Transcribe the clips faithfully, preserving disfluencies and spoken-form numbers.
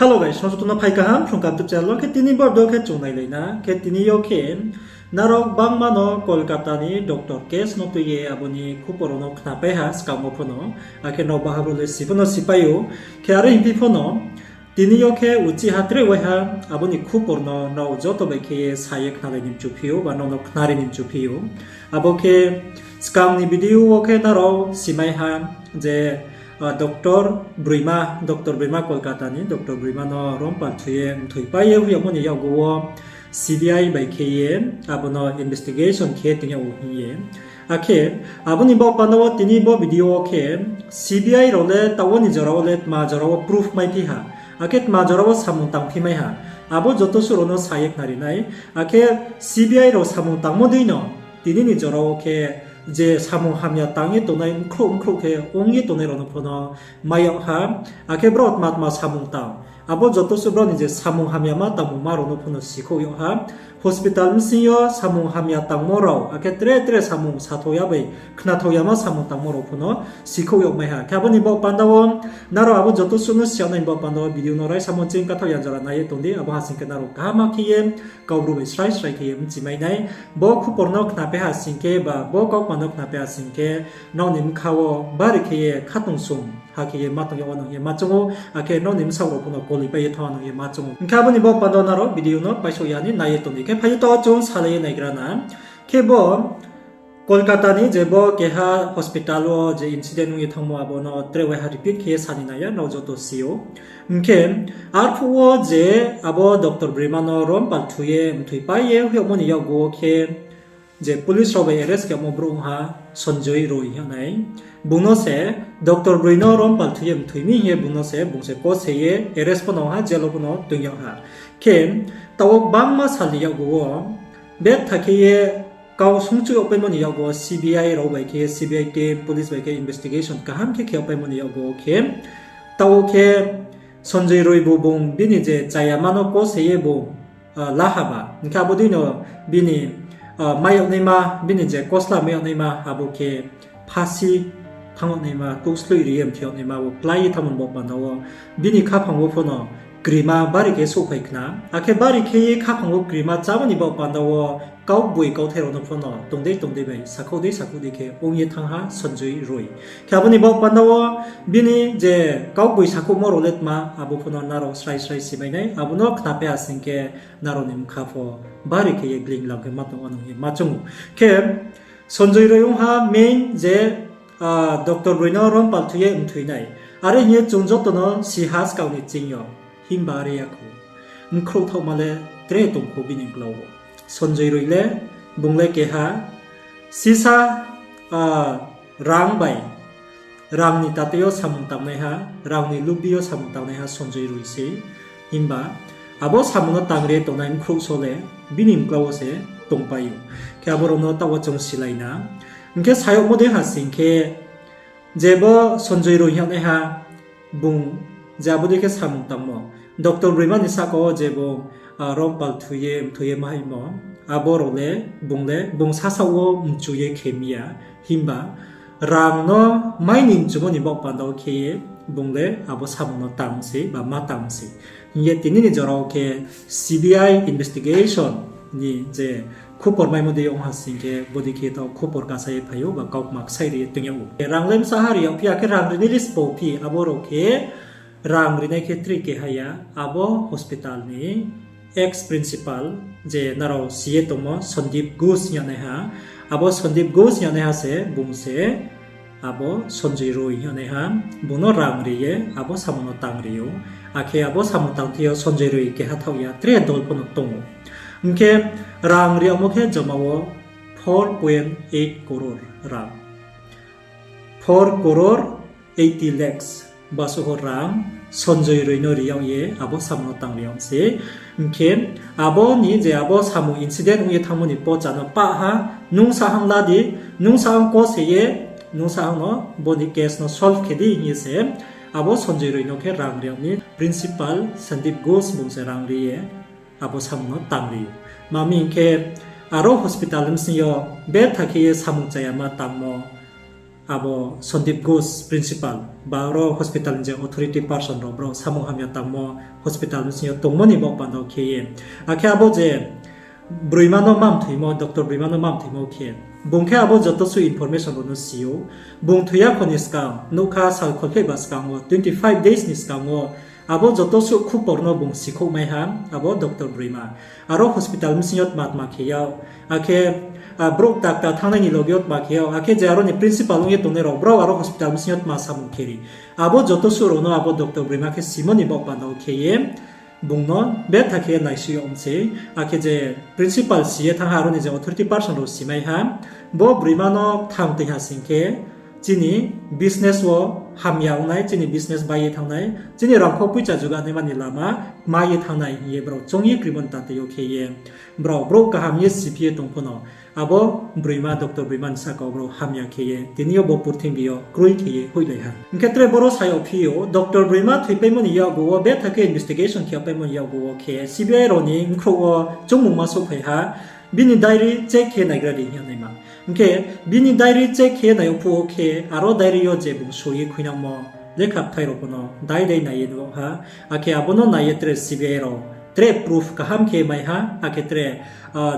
Hello guys, no joto no phai kaham Phrung Kaham YouTube channel wo. Khe tini bo video khe chung nailai na. Khe tini yo khe nrao bangma no Kolkata ni doctor case no tui ye abo ni khupor rao no khnapai ha skang wo pho no. Akhe nrao baha bro le si pho no sipai ou. Khe are hingphi pho no, tini yo khe uchih ha tre waiha abo ni khupor no nrao joto bai khe ye sa ye khnalai ni mchuphi ou, ba nrao no khnari ni mchuphi ou. Abo khe skang ni video wo khe nrao simai ha je, doctor broima, doctor broima Kolkata ni doctor broima no rompal thu ye mthoipai ye hoih yagmo ni yakgu wo C B I bai khe ye abo no investigation khe tong yag ou hing ye. Akhe abo ni baoh panda wo tini bo video wo khe C B I rao le taoh wo ni jora wo le tma jora wo proof maiphi ha, akhe tma jora wo samung tangphi mai ha, abo joto suh rao no sa ye khnari nai. Akhe C B I rao samung tangmo dei no tini ni jora wo khe je samung hamya tang ye tongnai, mkhrouh mkhrouh khe ong ye tongnai rao no pho no mai yag ha. Akhe brao tma tma samung tang, abo joto suh brao ni je samung hamya ma tangmungma rao no pho no sikhouh yag ha. Hospital bsing yo samung hamya tangmo rao, akhe tre tre samung sathao ya bai khnathao yama samung tangmo rao pho no sikhouh yag mai ha. Khe abo ni baoh panda wo nrao abo joto suh no si yag nai ni baoh panda wo video no raisamo ching kathaoh ya jora nai ye tong di, abo ha sing khe nrao kaham khe ye Kaubru bai srai srai khe ye mchimai nai. Bo khupor no khnapai ha sing khe ba bo kaukma no khnapai ha sing khe nrao ni bkha wo bari khe ye khatungsung ha khe ye ma tong yag wa nung ye ma choung ou, akhe nrao ni bsaoh rao pho no kolipai ye thanng wa nung ye ma choung ou. Hing khe abo ni baoh panda wo nrao video no paisouh ya ni nai ye tong di. Khe phai ye taoh chung salai ye naigra na. Khe bo Kolkata ni je bo keha hospital wo je incident ong ye thanngmo abo no tre waiha repeat khe ye sa ni nai ya, nrao joto si ou. Hing khe arphuh wo je abo doctor broima no rompal thu ye mthoipai ye hoih yagmo ni yakgu wo khe je police rao bai arrest khe yagmo brouh ong ha Sanjoy Roy hing yag nai. Bung no se doctor broi no rompal thu ye mthoi mi hing ye bung no se, bung se kose ye arrest pho no ong ha, jail wo pho no tong yag ha. Khe taoh wo gbangma sal ni yakgu wo betha khe ye kau sungchuh yagpaimo ni yakgu wo C B I rao bai khe, C B I team, police bai khe investigation kaham khe khe yagpaimo ni yakgu wo khe, taoh wo khe Sanjoy Roy bo bung bini je chayama no kose ye bung la ha ba. Hing khe abo dei no bini mai yag naima, bini je kosla mai yag naima, abo khe phasi thanng yag naima, touhsloih ri ye mthoi yag naima, bo klái ye thanngmo ni baoh panda wo bini khaphang wo pho no krima bari khe souhphai khna. Akhe bari khe ye khaphang wo krima chámo ni baoh panda wo kaugboi kauthai rao no pho no tong dei tong dei bai, sakhouh dei sakhouh dei khe ong ye thanng ha Sanjoy Roy. Khe abo ni baoh panda wo bini je kaugboi sakhouhmo rao le tma, abo pho no nrao srai srai simai nai, abo no khnapai ha sing khe nrao ni bkha pho bari khe ye glinglang khe ma tong wa nung ye ma choung ou. Khe Sanjoy Roy ong ha main je doctor broi no rompal thu ye mthoi nai. Are hing ye chung joto no si ha skang ni ching yo, himba are ya khou. Mkhrouh thaohma le tre tong khou bini uklau wo. Sanjoy Roy le, bung le keha sisa rang bai, rang ni tatei yo samung tangnaiha, rang ni lubi yo samung tangnaiha Sanjoy Roy se. Himba abo samung no tangri ye tongnai mkhrouh so le bini uklau wo se tongpai ou. Khe abo rao no taoh wo chung silai na. Hing khe sa yagmo dei ha sing khe, je bo Sanjoy Roy hing yag naiha, bung je abo dei khe samung tangmo, doctor broima ni sahka wo je bung rompal thu ye mthoi ye ma haimo, abo rao le bung le bung sasaoh wo mchu ye khe mi ya, himba rang no mai ni mchumo ni baoh panda wo khe ye bung le abo samung no tang se ba ma tang se. Hing ye tini ni jora wo khe C B I investigation ni je khupor maimo dei ong ha sing khe, bodei khe taoh khupor kasa ye phai ou ba kaukma ksaih ri ye tong yag ou. Rang le bsa ha ri yagphi ya, khe rang ri ni list bo phi, abo rao khe rang rinai khe tre keha ya, abo hospital ni ex principal je nrao si ye tongmo Sandeep Ghosh hing yag naiha, abo Sandeep Ghosh hing yag naiha se bung se abo Sanjoy Roy hing yag naiha, bung no rang ri ye abo samung no tang ri ou. Akhe abo samung tang thing yo Sanjoy Roy keha thaoh ya, tre dol pho no tong ou. Hing khe rang ri yagmo khe joma wo four point eight crore rang, four crore eighty lakhs basuh rang Sanjoy Roy no ri yag ye abo samung no tang ri yag se. Hing khe abo ni je abo samung incident ong ye thanngmo ni pocha no pah ha, nung sahang la di, nung sahang kose ye, nung sahang no bo ni case no solve khe di hing ye se abo Sanjoy Roy no khe rang ri yag mi principal Sandeep Ghosh bung se rang ri ye abo samung no tang ri ou. Tma hing khe aro hospital bsing yo betha khe ye samung chayama tangmo abo Sandeep Ghosh principal, ba aro hospital ni je authority person rao, brao samung hamya tangmo hospital bsing yo tongmo ni baoh panda wo khe ye. Akhe abo je broima no mamthoimo, doctor broima no mamthoimo khe, bung khe abo joto suh information rao no si ou. Bung thoi ya kho ni skang, nougkha sal kholphehba skang wo, twenty five days ni skang wo, abo joto suh khupor no bung sikhouhmai ha, abo doctor broima. Aro hospital bsing yo tma tma khe yag, akhe, brouh kta kta thanngnai ni loge yo tma khe yag, akhe je aro ni principal ong ye tongnai rao, brao aro hospital bsing yo tma samung khe ri. Abo joto suh rao no abo doctor broima khe simo ni baoh panda wo khe ye, bung no betha khe naisuh yag mi sei, akhe je principal si ye thanng ha, aro ni je authority person rao simai ha, bo broima no kthang tong ha sing khe, chini business wo hamya ong nai, chini business bai ye thanng nai, chini rangkho poicha juganaima ni lama kma ye thanng nai hing ye brao choung ye krimo ni tatei yo khe ye, brao brouh kaham ye siphi ye tong pho no, abo broima, doctor broima ni sahka wo brao hamya khe ye tini yo bo purthimbi yo kroi khe ye hoihlai ha. Hing khe tre boro sa yag phi ou, doctor broima thoipaimo ni yakgu wo, betha khe investigation khe yagpaimo ni yakgu wo khe C B I rao ni bkhrouh wo choungmungma souhphai ha, bini diary check khe naigra di hing ye naima. Hing khe bini diary check khe nai yag phuh wo khe, aro diary yo je bung soi ye khuinangmo lekha bthai rao pho no dai dai nai ye nuh ha, akhe abo no nai ye tre C B I rao tre proof kaham khe mai ha, akhe tre,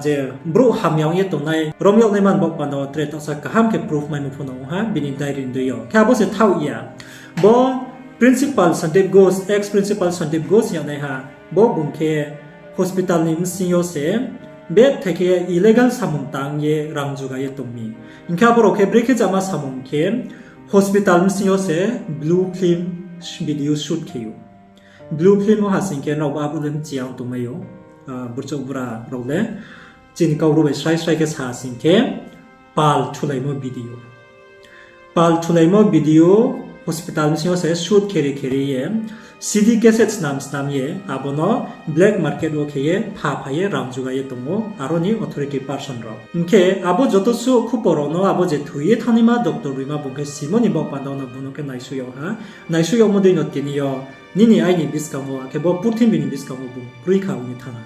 je brouh hamya ong ye tongnai, rom yagnaima ni baoh panda wo tre taohsa kaham khe proof maimo pho no ong ha bini diary ni dei yo. Khe abo se thaoh ya. Bo principal Sandeep Ghosh, ex principal Sandeep Ghosh hing yagnaiha, bo bung khe hospital ni bsing yo se betha khe illegal samung tang ye rang juga ye tong mi. Hing khe abo rao khe brekhe chama samung khe, hospital bsing yo se blue film video shoot khe ou. Blue film wo ha sing khe nrao bo abo le mchi ya ong tongmai ou, burchouh bura rao le. Chini kau rao bai srai srai khe sa sing khe, pal thulaimo video. Pal thulaimo video hospital bsing yo se shoot khe ri khe ri ye, C D cassette snam snam ye, abo no black market wo khe ye pha pha ye rang juga ye tong ou aro ni authority person rao. Hing khe abo joto suh khupor rao no abo je thoi ye thanngnaima doctor broima bung khe simo ni baoh panda wo no bung no khe naisuh yag ha. Naisuh yagmo dei no tini yo nini aini buskang wo, akhe bo purthimbi ni buskang wo bung kroi kha ong ye thanng ha.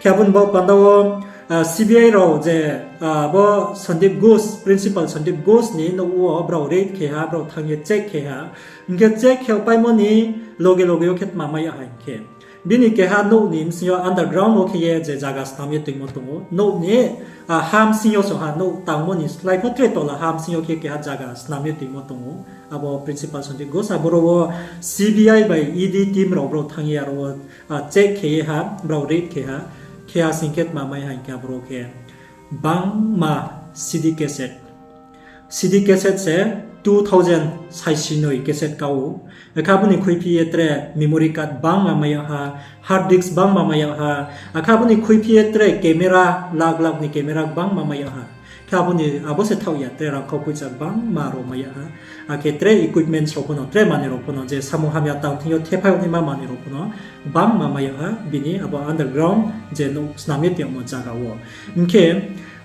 Khe abo ni baoh panda wo, C B I rao je, abo Sandeep Ghosh, principal Sandeep Ghosh ni nouh wo brao raid khe ha, brao thanng ye check khe ha. Hing khe check khe yagpaimo ni loge loge yo khe tma mai yag ha hing khe, bini keha nouh ni bsing yo underground wo khe ye je zaga snam ye toingmo tong ou. Nouh ni, ha bsing yo se ha, nouh tangmo ni slái pho tre tola ha bsing yo khe keha zaga snam ye toingmo tong ou. Abo principal Sandeep Ghosh, aboro wo C B I bai E D team rao brao thanng ye aro wo, check khe ye ha, brao raid khe ha. Khe ha sing khe tma mai ha hing khe aboro khe bangma C D cassette, C D cassette se two thousand saisinoi cassette ka ou. Akhe abo ni khuiphi ye tre memory card bangma mai yag ha, hard disk bangma mai yag ha. Akhe abo ni khuiphi ye tre camera, lak lak ni camera bangma mai yag ha. Khe abo ni, abo se thaoh ya, tre rangkhau poicha bangma rao mai yag ha. Akhe tre equipments rao pho no, tre manoi rao pho no, je samung hamya tang thing yo thephai yagnaima manoi rao pho no bangma mai yag ha, bini abo underground je nouh snam ye tongmo zaga wo. Hing khe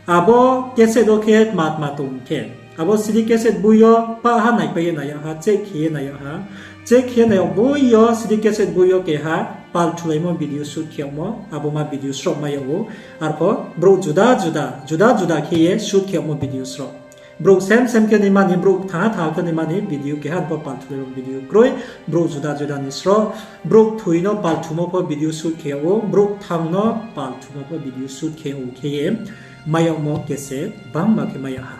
abo cassette wo khe tma tma tong khe, abo C D cassette boi yo pah ha naipai ye nai yag ha, check khe ye nai yag ha. Check khe ye nai yag boi yo, C D cassette boi yo keha pal thulaimo video shoot khe yagmo, abo ma video sroh mai yag ou. Arpho brouh juda juda, juda juda khe ye shoot khe yagmo video sroh. Brouh sem sem khe naima ni, brouh thanngha thanngha khe naima ni video keha, arpho pal thulaimo video kroi, brouh juda juda ni sroh, brouh thoi no pal thumo pho video shoot khe yag ou, brouh kthang no pal thumo pho video shoot khe yag ou khe ye mai yagmo cassette bangma khe mai yag ha.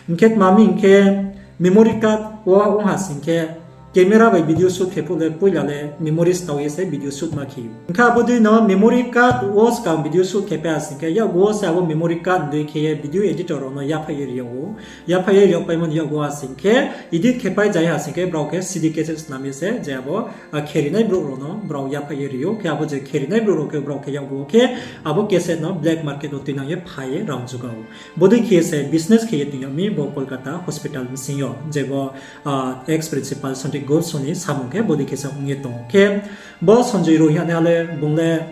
Hing khe tma mi hing khe memory card wo ong ha sing khe, camera bai video shoot khe phuh le poila le memory stao ye se video shoot ma khe ou. Hing khe abo dei no memory card wo skang video shoot khe pai ha sing khe, yakgu wo se abo memory card dei khe ye video editor rao no yaphaih ye ri yag ou. Yaphaih ye ri yag paimo ni yakgu ha sing khe, edit khe pai jai ha sing khe, brao khe C D cassette snam ye se, je abo, kherinai brouh rao no brao yaphaih ye ri ou. Khe abo je kherinai brouh rao khe, brao khe yakgu wo khe abo cassette no black market wo tuinang ye pha ye rang juga ou. Bodei khe se business khe ye toing yag mi bo Kolkata hospital bsing yo, je bo, ex principal Sandeep Ghosh ni samung khe bodei khe se ong ye tong ou. Khe bo Sanjoy Roy hing yagnaiha le bung le,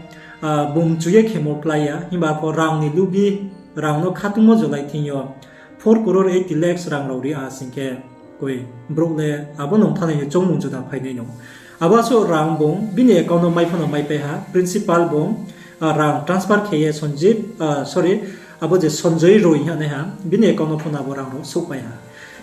bung mchu ye khemo klái ya, himba pho rang ni lubi, rang no khatungmo jolai thing yo, four crore eighty lakhs rang rao ri ha sing khe, koi, brouh le abo nung thanng nai ni choungmung juda phainai no. Abo asuh rang bung bini account no mai pho no maipai ha, principal bung, rang transfer khe ye Sanjeev, sorry, abo je Sanjoy Roy hing yagnaiha, bini account no pho no abo rang rao souhpai ha.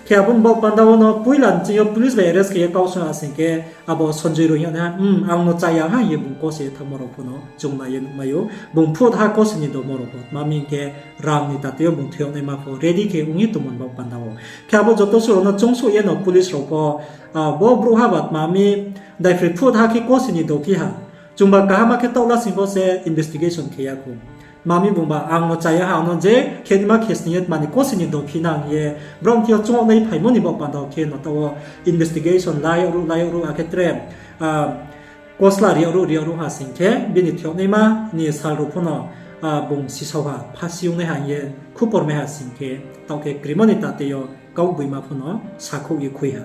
Khe abo ni baoh panda wo no poila ni ching yo police bai arrest khe ye kau sung ha sing khe, abo Sanjay Roy hing ye, hmm, ang no chaya ha hing ye bung kose ye thanngmo rao pho no chung nai ye nuhmai ou. Bung phut ha kose ni domo rao pho, tma mi hing khe rang ni tate yo bung thoi yag naima pho ready khe ong ye tongmo ni baoh panda wo. Khe abo joto suh rao no choungsouh ye no police rao pho, bo brouhha ba tma mi, daiphroi phut ha khe kose ni dophi ha. Chungba kaham khe taoh lasing pho se investigation khe ya khou. Tma mi bungba ang no chaya ha, ang no je khe naima khe sning ye tma ni kose ni dophi nang hing ye, brao thing yo choung yag nai phaimo ni baoh panda wo khe no taoh wo investigation la yag ruh, la yag ruh, akhe tre, kosla ri yag ruh, ri yag ruh ha sing khe, bini thoi yag naima ni sal rao pho no, bung sisao ha, phasi ong nai ha hing ye khupor mai ha sing khe, taoh khe krimo ni tate yo kau gboima pho no sakhouh ye khui ha.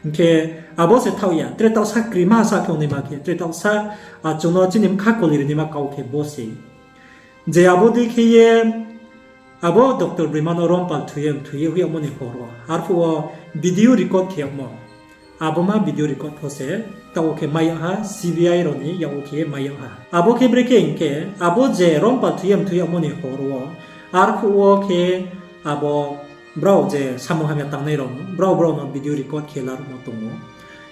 Hing khe abo se thaoh ya, tre taoh sa krima sa khe ong naima khe, tre taoh sa, chung no chini bkha koli ri naima kau khe bo se. Je abo dei khe ye, abo doctor broima no rompal thoi ye, thoi ye hoih yagmo ni hor wo. Arphuh wo video record khe yagmo. Abo ma video record pho se, taoh wo khe mai yag ha, C B I rao ni yak wo khe ye mai yag ha. Abo khe brekhe hing khe, abo je rompal thoi ye, thoi yagmo ni hor wo, arphuh wo khe abo brao je samung hamya tangnai rao no, brao brao no video record khe laruhmo tong ou.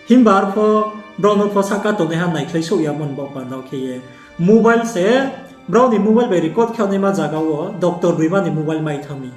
Himba arpho brao no pho sahka tongnaiha naikhlai souh yamo ni baoh panda wo khe ye, mobile se, brao ni mobile bai record khe yag naima zaga wo doctor broima ni mobile mai thanng mi.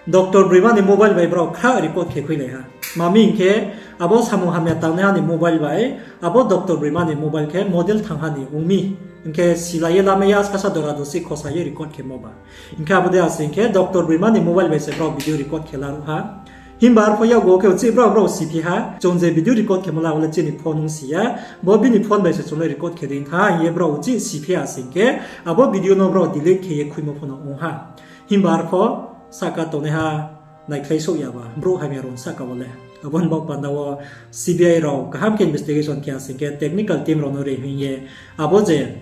Doctor broima ni mobile bai brao khrah record khe khuilai ha. Tma mi hing khe, abo samung hamya tangnaiha ni mobile bai, abo doctor broima ni mobile khe model thanng ha ni ong mi. Hing khe silai ye lamai ya, skasa dora dosi khosa ye record khemo ba. Hing khe abo dei ha sing khe doctor broima ni mobile bai se brao video record khe laruh ha. Himba arpho yakgu wo khe uchih brao brao siphi ha, chung je video record khemo la abo le chini phone ong si ya, bo bini phone bai se chung le record khe dei tha hing ye brao uchih siphi ha sing khe, abo video no brao delete khe ye khuimo pho no ong ha. Himba arpho sahka tongnaiha naikhlai souh ya ba, brouh hamya rao ni sahka wo le. Abo ni baoh panda wo C B I rao kaham khe investigation khe ha sing khe, technical team rao no reing ye, abo je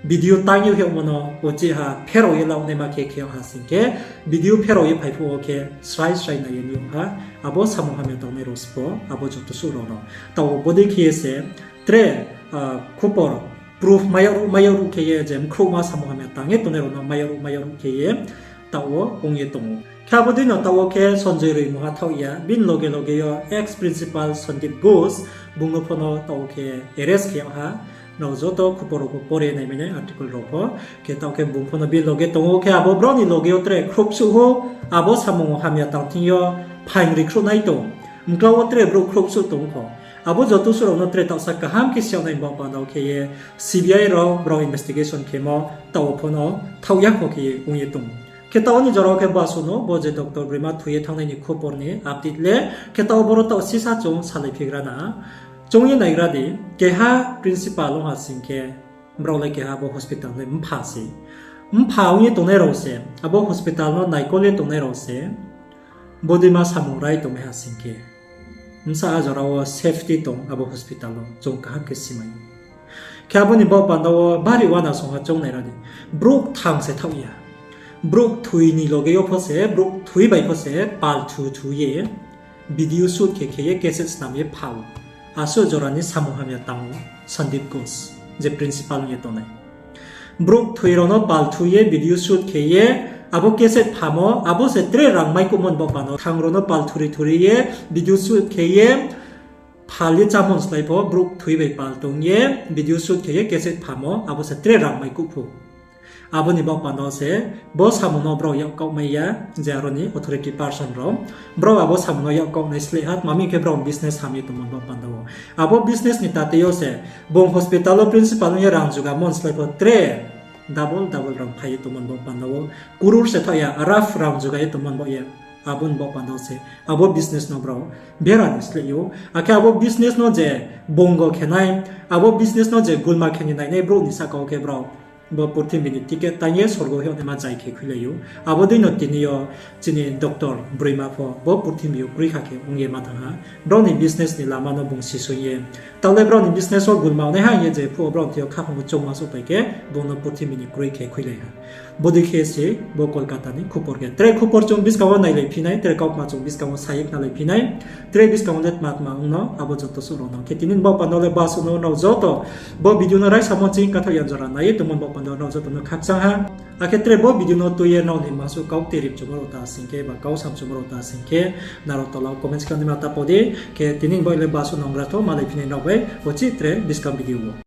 video tang ye hoih yagmo no uchih ha pherao ye la naima khe khe yag ha sing khe, video pherao ye phai phuh wo khe srai srai nai ye nuh yag ha, abo samung hamya tangnai rao se pho, abo joto suh rao no. Taoh wo bodei khe ye se, tre, khupor, proof mai yag ruh, mai yag ruh khe ye, je mkhrouhma samung hamya tang ye tongnai rao no mai yag ruh, mai yag ruh khe ye, taoh wo ong ye tong ou. Khe abo dei no taoh wo khe Sanjay Roy mungha thaoh ya, bini loge loge yo ex principal Sandeep Ghosh, bung no pho no taoh wo khe arrest khe yag ha, nrao joto khupor rao pho pore naimai nai article rao pho, khe taoh khe bung pho no bini loge tong ou, khe abo brao ni loge yo tre khrouhsuh hou, abo samung hamya tang thing yo phaing ri khrouhnai tong, mkla wo tre brouh khrouhsuh tong kho. Abo joto suh rao no tre taoh sa kaham khe si yag nai ni baoh panda wo khe ye, C B I rao brao investigation khemo, taoh wo pho no thaoh ya kho khe ye ong ye tong ou. Khe taoh ni jora wo khe basuh no bo je doctor broima thoi ye thanngnai ni khupor ni update le, khe taoh boro taoh sisa chung salai phigra na. Chung ye naigra di, keha principal ong ha sing khe, brao le keha abo hospital le mpha se. Mpha ong ye tongnai rao se, abo hospital no naikol ye tongnai rao se, bodeima samung rai tongmai ha sing khe, bsa a jora wo safety tong abo hospital wo, chung kaham khe simai. Khe abo ni baoh panda wo bari uana song ha chung naigra di. Brouh kthang se thaoh ya. Brouh kthoi ni loge yo pho se, brouh kthoi bai pho se, pal thu thu ye, video shoot khe khe ye cassette snam ye pha ou. Asuh jora ni samung hamya tang ou Sandeep Ghosh, je principal ong ye tongnai. Brouh kthoi rao no pal thu ye video shoot khe ye, abo cassette phamo, abo se tre rang maikuhmo ni baoh panda wo. Kthang rao no pal thuri thuri ye, video shoot khe ye, phal ye chámo ni slái pho, brouh kthoi bai pal tong ye, video shoot khe ye cassette phamo, abo se tre rang maikuh phu. Abo ni baoh panda wo se, bo samung no brao yak kaohmai ya, je aro ni authority person rao. Brao abo samung no yak kaoh nai sleh ha, tma mi khe brao business ham ye tongmo ni baoh panda wo. Abo business ni tate yo se, bung hospital wo principal ong ye rang jugamo ni slái pho tre double double rang phai ye tongmo ni baoh panda wo. Kurur se thaoh ya, araf rang juga ye tongmo ni baoh ye. Abo ni baoh panda wo se, abo business no brao bera ni sleh ou. Akhe abo business no je bongo khe nai, abo business no je gulma khe ni nainai brouh ni sahka wo khe brao bo purthimbi ni ticket tang ye sorgo hing ye naima jai khe khuilai ou. Abo dei no tini yo chini doctor broima pho bo purthimbi yo kroi kha khe ong ye ma thanng ha. Brao ni business ni lama no bung sisoi ye, taoh le brao ni business wo gulma nai ha hing ye je phuh wo brao thing yo khaphang wo choungma souhphai khe, bung no purthimbi ni kroi khe khuilai ha. Bodei khe se bo Kolkata ni khupor khe. Tre khupor chung buskang wo nailai phi nai, tre kaukma chung buskang wo sa ye khnalai phi nai, tre buskang wo le tma tma ong no, abo joto suh rao no. Khe tini ni baoh panda wo le basuh no nrao joto bo video no raisamo ching kathaoh ya jora nai ye tongmo ni baoh Ano nrao joto no khakchang ha. Akhe tre bo video no tui ye nrao ni masuh kau tei rimchumo rao ta sing khe, ba kau samchumo rao ta sing khe, nrao tola comments khe naima ta pau di, khe tini bai le basuh nung gra tho, malai phi nai nrao bai uchih tre buskang video wo.